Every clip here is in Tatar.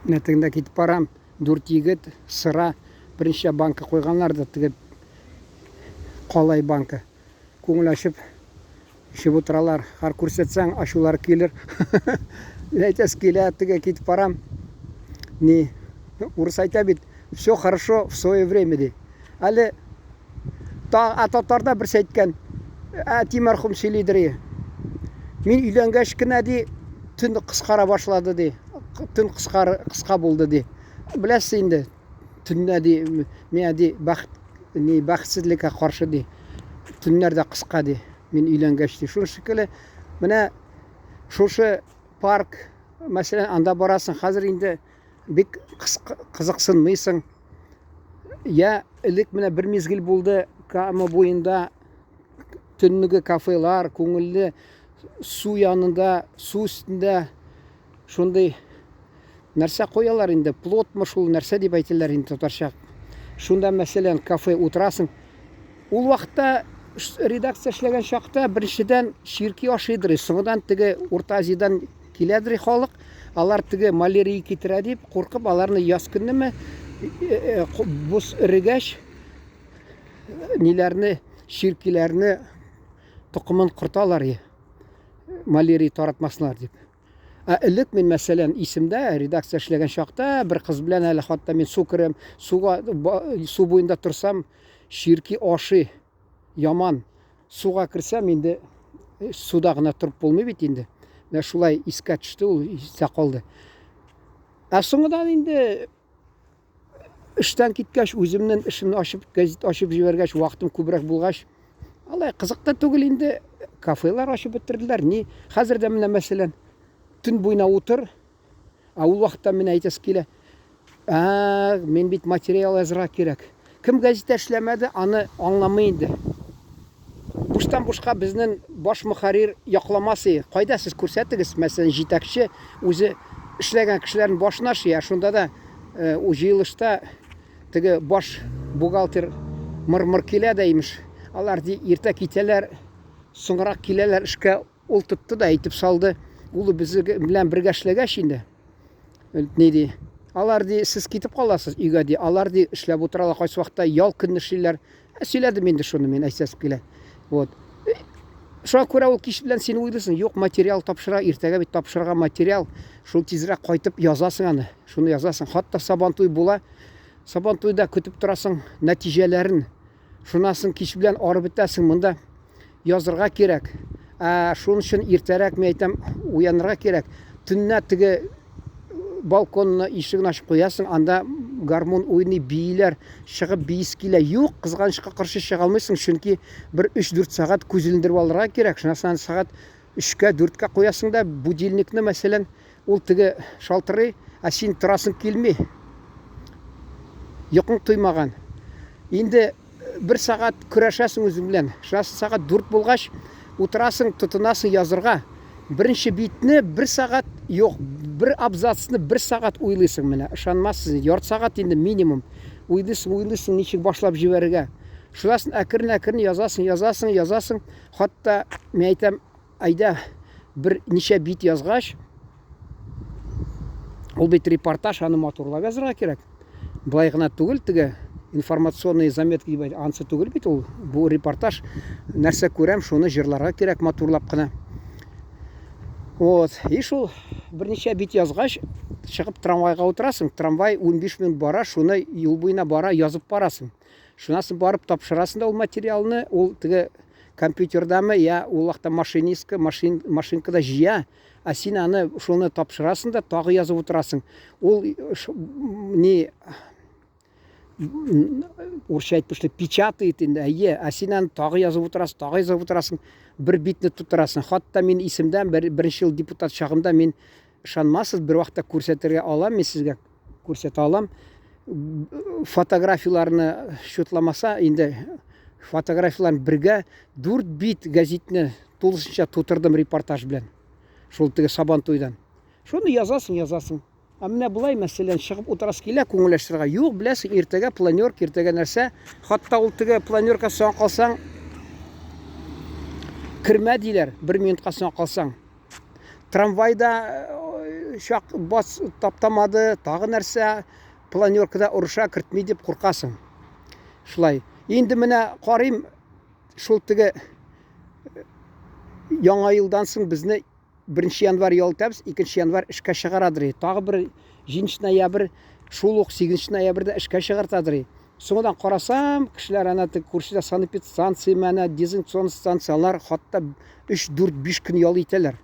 Менә тегендә китеп барам, дүрт егет сыра берничә банка куйганнар да теге калай банка. Күңел ачып эчеп утыралар. Хәр күрсәтсәң, ачулары килер. Әйтәсе килә, теге китеп барам. Ни, урыс әйтә бит, все хорошо в свое время ди. Әле та, ә татарда берсе әйткән, әти мәрхүм сөйлидер. Мин өйләнгәч кенә ди, төн кыскара башлады ди. Төн кыскар, кыска булды ди. Беләсез инде, төннә ди, миңа ди, бәхет, ни, бәхетсезлеккә каршы ди. Төннәр дә кыска ди. Мин өйләнгәч ди. Шуның шикелле, менә шушы парк, мәсәлән, анда барасың, хәзер инде бик кызыксынмыйсың. Я элек менә бер мизгел булды Кама буенда төннеге кафелар, күңелле су янында, су өстендә шундый нәрсә куялар инде, плотмы шул нәрсә дип әйтәләр инде татарча. Шунда, мәсәлән, кафе утырасың. Ул вакытта редакция эшләгән чакта беренчедән чирки ашыйдыр, соңыннан теге Урта Азиядән Киләдер халык, алар теге малярия китерә дип куркып, аларны яз көннеме боз эрегәч, ниләрне, чиркиләрне токымын корталар, малярия таратмаслар дип. Ә элек мин, мәсәлән, исемдә, редакция эшләгән чакта, бер кыз белән әле хатта мин су керәм, суга, су буенда торсам, чирки ашый. Яман. Суга керсәм инде э, суда гына торып булмый бит инде. Менә шулай искә төште ул, истә калды. Ә соңыннан инде эштән киткәч, үземнең эшемне ачып, газет ачып җибәргәч, вакытым күбрәк булгач, алай кызык та түгел инде. Кафелар ачып бетерделәр. Ни, хәзер дә менә мәсәлән, төн буена утыр, Ә ул вакытта менә әйтәсе килә, ә, мин бит материал язырга кирәк. Кем газета эшләмәде, аны аңламый инде. Буштан бушка безнең баш мөхәррир якламас и. Кайда сез күрсәтегез, мәсәлән, җитәкче үзе эшләгән кешеләрнең башына шия, шунда да э, ул җыелышта теге баш бухгалтер мыр-мыр килә дә имеш. Алар ди иртә китәләр, соңрак киләләр эшкә. Ул тотты да әйтеп салды. Улы безнең белән бергә эшләгәч инде. Ни ди? Алар ди, сез китеп каласыз өйгә ди. Алар ди эшләп утыралар, кайсы вакытта ял көнне эшлиләр. Ә, сөйләдем инде шуны мин әйтәсем килә. Вот. Шуңа күрә ул кич белән син уйлыйсың, юк, материал тапшыра, иртәгә бит тапшырырга материал. Шул тизрәк кайтып язасың аны. Шуны язасың. Хатта Сабантуй була. Сабантуйда көтеп торасың нәтиҗәләрен. Шуннан соң кич белән арып бетәсең, монда язырга кирәк. Ә шуның өчен иртәрәк, мин әйтәм, уянырга кирәк. Төннә теге балконны ишеген ачып куясың, анда гармун уйный, бииләр, чыгып биис килә. Юк, кызганычка каршы чыга алмыйсың, чөнки бер 3-4 сәгать күз илендереп алырга кирәк. Шуннан соң сәгать 3-кә, 4-кә куясың да будильникны, мәсәлән, ул теге шалтырый, ә син торасың килми. Йокың туймаган. Инде бер сәгать көрәшәсең үзең белән. Шуннан сәгать 4 булгач, утырасың, тотынасың язырга. Беренче битне бер сәгать, юк, бер абзацны бер сәгать уйлыйсың менә. Ышанмассыз, ярты сәгать инде минимум. Уйлыйсың, уйлыйсың, ничек башлап җибәрергә. Шуннан соң әкрен-әкрен язасың, язасың, язасың. Хатта, мин әйтәм, әйдә, бер ничә бит язгач, ул бит репортаж, аны матурлап язырга кирәк. Былай гына түгел, теге информационные заметки дип әйтә, ансы түгел бит ул. Бу репортаж, нәрсә күрәм, шуны җырларга кирәк матурлап кына. Вот. И шул берничә бит язгач, чыгып трамвайга утырасың. Трамвай 15 минут бара, шуны юл буена бара, язып барасың. Шуннан соң барып тапшырасың да ул материалны, ул теге компьютердамы, я ул вакытта машинистка, машин, машинкада җыя, ә син аны шуны тапшырасың да тагы язып утырасың. Ул ни урысча әйтмешли печатает инде, әйе, ә син аны тагы язып утырасың, тагы язып утырасың, бер битне тутырасың. Хатта мин исемдә бер, беренче ел депутат чагымда мин ышанмассыз, бер вакытта күрсәтергә алам мин сезгә күрсәтә алам. Фотографияләрне счетламаса, инде фотографияләрне бергә дүрт бит гәзитне тулысынча тутырдым репортаж белән. Шул теге Сабантуйдан. Шуны язасың, язасың. Ә менә болай, мәсәлән, чыгып утырасы килә, күңел ачырга. Юк, беләсең, иртәгә планерка, иртәгә нәрсә. Хатта ул теге планерка соңа калсаң, кермә диләр, бер минутка соңа калсаң. Трамвайда э, чак бас таптамады, тагы нәрсә, планеркада орыша кертми дип куркасың. Шулай. Инде менә карыйм, шул теге яңа елдан соң безне 1 январь ял итәбез, 2 январь эшкә чыгарадыр. Тагы бер 7 ноябрь, шул ук 8 ноябрьдә эшкә чыгартадыр. Соңыдан карасам, кешеләр ана теге күршедә санэпидстанция, менә дезинфекцион станция, алар хатта 3, 4, 5 көн ял итәләр.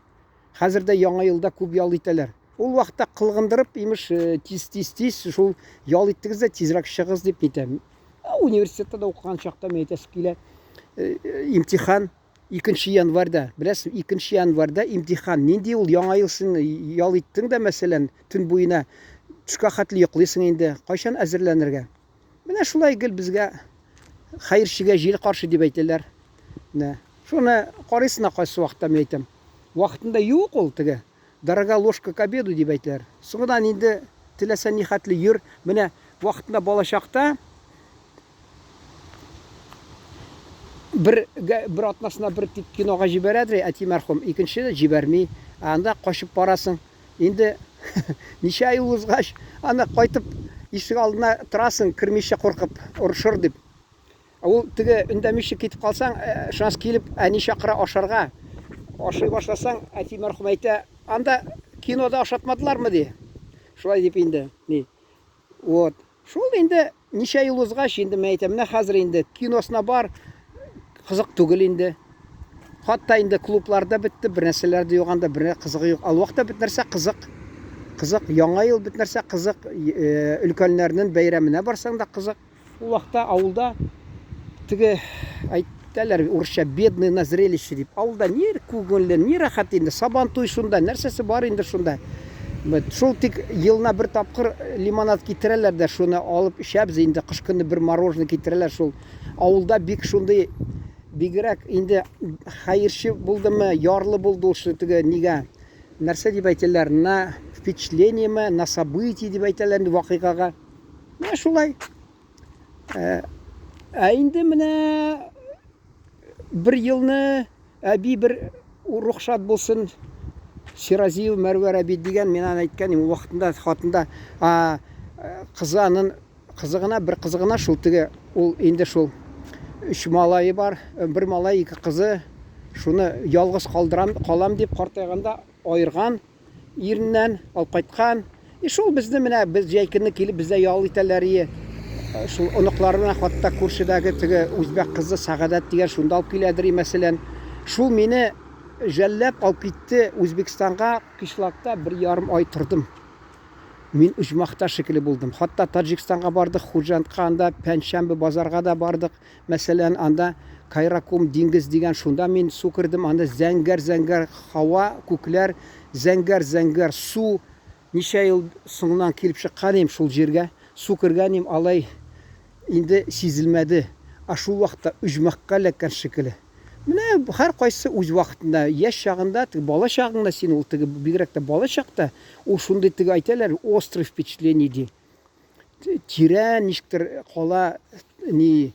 Хәзер дә яңа елда күп ял итәләр. Ул вакытта кылгындырып, имеш, тиз, тиз, тиз, шул ял иттегез дә тизрәк чыгыгыз дип нитәм. Университетта да укыган чакта мин әйтәсе килә, имтихан 2 январьда, беләсең, 2 январьда имтихан. Нинди ул яңа ел син ял иттең дә, мәсәлән, төн буена төшкә хәтле йоклыйсың инде. Кайчан әзерләнергә? Менә шулай гел безгә хәерчегә җил каршы дип әйтәләр. Менә шуны карыйсың да кайсы вакытта мин әйтәм. Вакытында юк ул теге. Дорога ложка к обеду дип әйтәләр. Соңыннан инде теләсә ни хәтле йөр. Менә вакытында балачакта бер бер атнасына бер тик кинога җибәрәдер әти мәрхүм, икенче җибәрми. Ә анда качып барасың. Инде ничә ел узгач, аны кайтып ишек алдына торасың, кермичә куркып, орышыр дип. Ул теге өндәмичә китеп калсаң, э, шанс килеп, әни чакыра ашарга. Ашый башласаң, әти мәрхүм әйтә, анда кинода ашатмадылармы ди. Шулай дип инде, ни. Вот. Шул инде ничә ел узгач, инде мен әйтәм, менә хәзер инде киносына бар, кызык түгел инде. Хатта инде клубларда бетте, бер нәрсәләр дә юк анда, бер кызыгы юк. Ал вакытта бит нәрсә кызык. Кызык, яңа ел бит нәрсә кызык, э, өлкәннәрнең бәйрәменә барсаң да кызык. Ул вакытта авылда теге әйтәләр урысча бедный на зрелище дип. Авылда ни күңелле, ни рәхәт инде. Сабантуй шунда, нәрсәсе бар инде шунда. Шул тик елына бер тапкыр лимонад китерәләр дә, шуны алып эчәбез инде. Кыш көне бер мороженое китерәләр шул. Авылда бик шундый бигрәк инде хәерче булдымы, ярлы булды ул шул теге нигә. Нәрсә дип әйтәләр, на впечатлениеме, на событие дип әйтәләр инде вакыйгага. Менә шулай. Ә, ә инде менә бер елны әби бер рухшат булсын Сиразиев Мәрвәр әби дигән, мин аны әйткән идем, вакытында хатында а, кызы анын кызы гына, бер кызы гына шул теге, ул инде шул өч малае бар, бер малай, ике кызы, шуны ялгыз калдырам, калам дип картайганда аерган. Иреннән алып кайткан. И шул безне менә без җәй көне килеп бездә ял итәләр ие. Шул оныклары белән хатта күршедәге теге үзбәк кызы Сәгадәт дигән шунда алып киләдер, мәсәлән. Шул мине жәлләп алып китте Үзбекстанга, кишлакта бер ярым ай тордым. Мин оҗмахта шикелле булдым. Хатта Таҗикстанга бардык, Хуҗантка анда Пәнҗшәмбе базарга да бардык. Мәсәлән, анда Кайракум диңгез дигән, шунда мин су кердем, анда зәңгәр-зәңгәр һава, күкләр, зәңгәр-зәңгәр су. Ничә ел соңыннан килеп чыккан идем шул җиргә, су кергән идем, алай инде сизелмәде. Ә шул вакытта оҗмахка эләккән шикелле. Менә һәркайсы үз вакытында, яшь чагында, теге бала чагыңда син ул теге бигрәк тә бала чакта, ул шундый теге әйтәләр, острый впечатление ди. Тирән ничектер кала, ни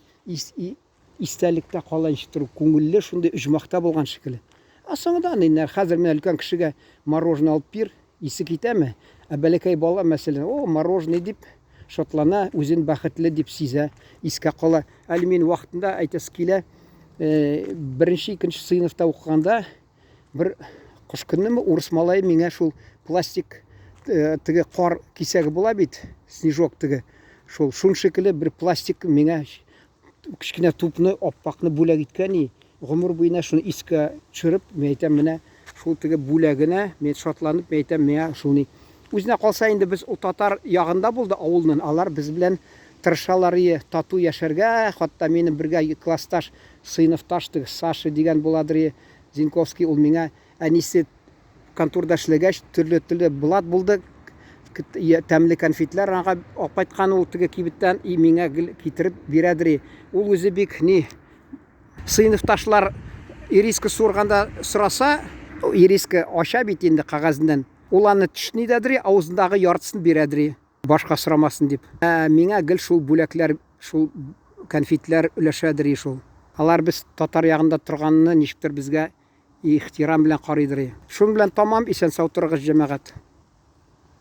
истәлектә кала ничектер күңелле шундый оҗмахта булган шикелле. Ә соңыннан инде хәзер менә өлкән кешегә мороженое алып бир, исе китәме? Ә бәләкәй бала, мәсәлән, о, мороженое дип шатлана, үзен бәхетле дип сизә, искә кала. Әле мин вакытында әйтәсе килә, э, беренче, икенче сыйныфта укыганда бер кыш көннеме урыс малае миңа шул пластик э, теге кар кисәге була бит, снежок теге. Шул шун шикелле бер пластик миңа кечкенә тупны, аппакны бүләк иткән и. Гомер буена шуны искә төшереп, мин әйтәм, менә шул теге бүләгенә мин шатланып, мин әйтәм, миңа шул ни. Үзенә калса инде без ул татар ягында булды авылның, алар без белән тырышалар ие тату яшәргә, хатта минем бергә классташ, сыйныфташ теге Саша дигән буладыр ие, Зинковский, ул миңа әнисе конторда эшләгәч, төрле-төрле блат булды, тәмле конфетлар аңа алып кайткан ул теге кибеттән, и миңа гел китереп бирәдер. Ул үзе бик ни сыйныфташлар ириска суырганда сораса, ириска ача бит инде кәгазеннән. Ул аны тешни дәдер, авызындагы яртысын бирәдер, башка сорамасын дип. Ә миңа гел шул бүләкләр, шул конфетлар өләшәдер шул. Алар без татар ягында торганны ничектер безгә ихтирам белән карыйдыр. Шуның белән тамам, исән-сау торыгыз, җәмәгать.